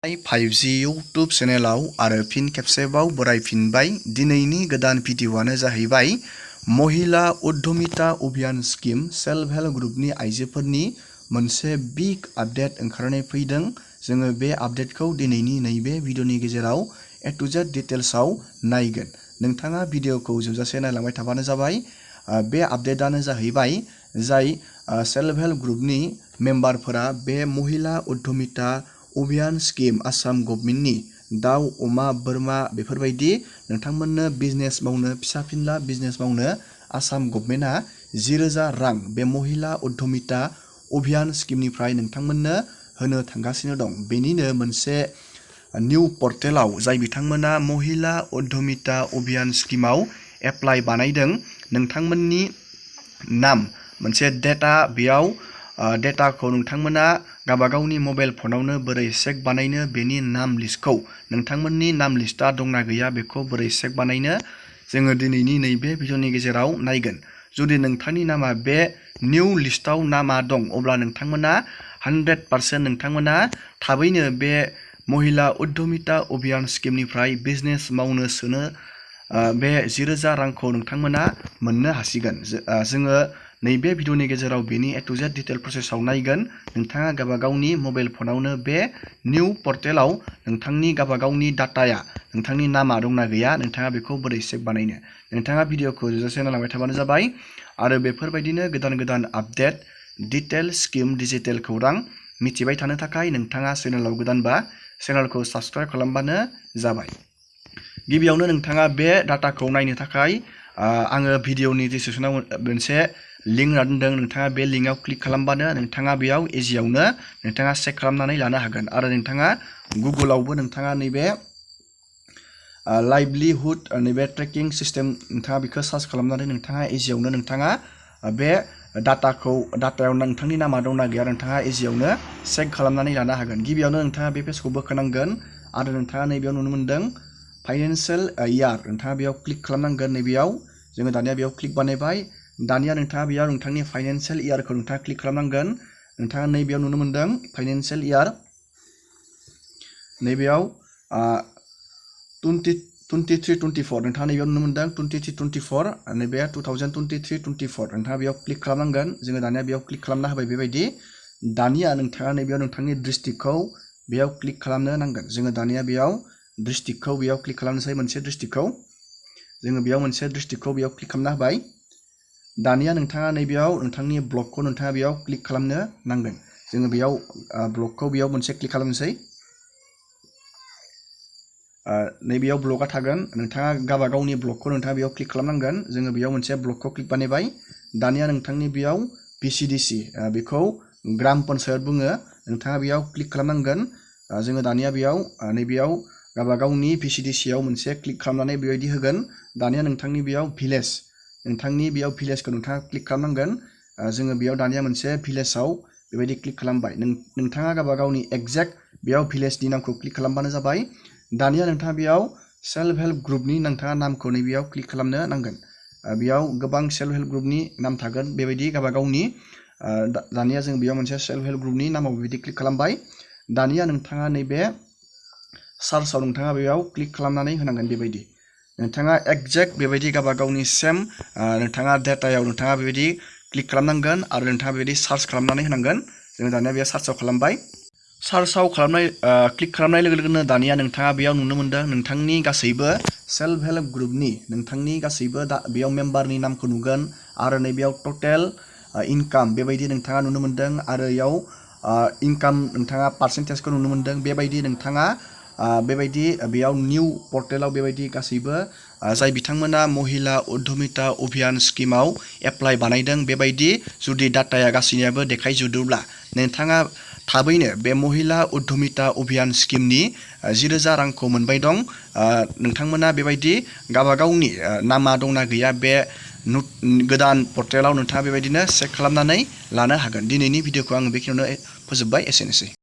5G YouTube चेनेलाव आरो फिन खेबसेबाव बरायफिनबाय। दिनैनि गोदान भिडिअ'आनो जाहैबाय महिला उद्यमिता अभियान स्किम सेल्फ हेल्प ग्रुपनि आइजोफोरनि मोनसे बिग आपडेट ओंखारनाय फैदों। जोङो बे आपडेटखौ दिनैनि नैबे भिडिअ'नि गेजेराव ए टु जेड डिटेल्सआव नायगोन। नोंथाङा भिडिअ'खौ जोबजासे नायलांबाय थाबानो जाबाय। बे आपडेटआनो जाहैबाय जाय सेल्फ हेल्प ग्रुपनि मेम्बारफोरा बे महिला उद्यमिता अभियान स्किम आसाम गभर्नमेन्टनि दाउ अमा बोरमा बेफोरबायदि नोंथांमोननो बिजनेस मावनो फिसा फिनला बिजनेस मावनो आसाम गभर्नमेन्टआ 10,000 रां बे महिला उद्यमिता अभियान स्किमनिफ्राय नोंथांमोननो होनो थांगासिनो दं। बेनिनो मोनसे निउ पर्टेलाव जाय बिथांमोना महिला उद्यमिता अभियान स्किमाव एप्लाइ बानायदों नोंथांमोननि नाम मोनसे डेटा बेयाव डेटाखौ नोंथांमोना गावबागावनि मबाइल फनावनो बोरै चेक बानायनो बेनि नाम लिस्टखौ नोंथांमोननि नाम लिस्टआ दंना गैया बेखौ बोरै चेक बानायनो जोङो दिनैनि नैबे भिडिअ'नि गेजेराव नायगोन। जुदि नोंथांनि नामा बे निउ लिस्टआव नामा दं अब्ला नोंथांमोना 100% नोंथांमोना थाबैनो बे महिला उद्यमिता अभियान स्किमनिफ्राय बिजनेस मावनो सोनो बे 10,000 रांखौ नोंथांमोना मोननो हासिगोन। जोङो नैबे भिडिअ'नि गेजेराव बेनि ए टु जेड डिटेल प्रसेसआव नायगोन। नोंथाङा गावबागावनि मबाइल फनावनो बे निउ पर्टेलाव नोंथांनि गावबागावनि डाटाया नोंथांनि नामा दंना गैया नोंथाङा बेखौ बोरै चेक बानायनो नोंथाङा भिडिअ'खौ जोबजासे नायलांबाय थाबानो जाबाय। आरो बेफोरबायदिनो गोदान गोदान आपडेट डिटेल स्किम डिजिटेल खौरां मिथिबाय थानो थाखाय नोंथाङा चेनेलाव गोदानबा चेनेलखौ साबस्क्राइब खालामबानो जाबाय। गिबियावनो नोंथाङा बे डाटाखौ नायनो थाखाय आङो भिडिअ'नि डिसक्रिपसनाव मोनसे लिंक होना दोनदों। नोंथाङा बे लिंकआव क्लिक खालामबानो नोंथाङा बेयाव इजियावनो नोंथाङा चेक खालामनानै लानो हागोन। आरो नोंथाङा गुगोलावबो नोंथाङा नैबे लाइभलिहुड नैबे ट्रेकिं सिस्टेम नोंथाङा बेखौ सार्च खालामनानै नोंथाङा इजियावनो नोंथाङा बे डाटायाव नोंथांनि नामा दंना गैया नोंथाङा इजियावनो चेक खालामनानै लानो हागोन। गिबियावनो नोंथाङा बे पेजखौ बोखोनांगोन आरो नोंथाङा नैबेयाव नुनो मोन्दों फाइनान्सियेल इयार नोंथाङा बेयाव क्लिक खालामनांगोन। नैबेयाव जोङो दानिया बेयाव क्लिक बानायबाय। दानिया नोंथाङा बेयाव नोंथांनि फाइनान्सियेल इयारखौ नोंथाङा क्लिक खालामनांगोन। नोंथाङा नैबेयाव नुनो मोन्दों फाइनान्सियेल इयार नैबेयाव 23-24 नोंथाङा नैबेयाव नुनो मोन्दों 23-24 नैबे 2023-24 नोंथाङा बेयाव क्लिक खालामनांगोन। जोङो दानिया बेयाव क्लिक खालामना होबाय। बेबायदि दानिया नोंथाङा नैबेयाव नोंथांनि डिस्ट्रिक्टखौ बेयाव क्लिक खालामनो नांगोन। जोङो दानिया बेयाव डिस्ट्रिक्टखौ बेयाव क्लिक खालामनोसै मोनसे डिस्ट्रिक्टखौ जोङो बेयाव मोनसे डिस्ट्रिक्टखौ बेयाव क्लिक खालामना होबाय। दानिया नोंथाङा नैबेयाव नोंथांनि ब्लकखौ नोंथाङा बेयाव क्लिक खालामनो नांगोन। जोङो बेयाव ब्लकखौ बेयाव मोनसे क्लिक खालामनोसै। नैबेयाव ब्लकआ थागोन नोंथाङा गावबागावनि ब्लकखौ नोंथाङा बेयाव क्लिक खालामनांगोन। जोङो बेयाव मोनसे ब्लकखौ क्लिक बानायबाय। दानिया नोंथांनि बेयाव VCDC बेखौ ग्राम पन्सायत बुङो नोंथाङा बेयाव क्लिक खालामनांगोन। जोङो दानिया बेयाव नैबेयाव गावबागावनि VCDCआव मोनसे क्लिक खालामनानै बेबायदि होगोन। दानिया नोंथांनि बेयाव भिलेज नोंथांनि बेयाव भिलेजखौ नोंथाङा क्लिक खालामनांगोन। जोङो बेयाव दानिया मोनसे भिलेजाव बेबायदि क्लिक खालामबाय। नोंथाङा गावबागावनि एक्जेक्ट बेयाव भिलेजनि नामखौ क्लिक खालामबानो जाबाय। दानिया नोंथाङा बेयाव सेल्फ हेल्प ग्रुपनि नोंथाङा नामखौ नैबेयाव क्लिक खालामनो नांगोन। बेयाव गोबां सेल्फ हेल्प ग्रुपनि नाम थागोन बेबायदि गावबागावनि। दानिया जों बेयाव मोनसे सेल्फ हेल्प ग्रुपनि नामाव बेबायदि क्लिक खालामबाय। दानिया नोंथाङा नैबे सार्चआव नोंथाङा बेयाव क्लिक खालामनानै होनांगोन। बेबायदि नोंथाङा एक्जेक्ट बेबायदि गावबागावनि सेम नोंथाङा डेटायाव नोंथाङा बेबायदि क्लिक खालामनांगोन आरो नोंथाङा बेबायदि सार्च खालामनानै होनांगोन। जोङो दानिया बेयाव सार्चआव खालामबाय। सार्चआव क्लिक खालामनाय लोगो लोगोनो दानिया नोंथाङा बेयाव नुनो मोन्दों नोंथांनि गासैबो सेल्फ हेल्प ग्रुपनि नोंथांनि गासैबो बेयाव मेम्बारनि नामखौ नुगोन आरो नैबेयाव टटेल इनकाम बेबायदि नोंथाङा नुनो मोन्दों आरो इयाव इनकाम नोंथाङा पार्सेन्टेजखौ नुनो मोन्दों। बेबायदि नोंथाङा बेबायदि बेयाव निउ पर्टेलाव बेबायदि गासैबो जाय बिथांमोना महिला उद्यमिता अभियान स्किमाव एप्लाइ बानायदों बेबायदि जुदि डाटाया गासैनियाबो देखायजोबोब्ला नोंथाङा थाबैनो बे महिला उद्यमिता अभियान स्किमनि 10,000 रांखौ मोनबाय दं। नोंथांमोना बेबायदि गावबागावनि नामा दंना गैया बे गोदान पर्टेलाव नोंथाङा बेबायदिनो चेक खालामनानै लानो हागोन। दिनैनि भिडिअ'खौ आं बेखिनियावनो फोजोबबाय। एसेनोसै।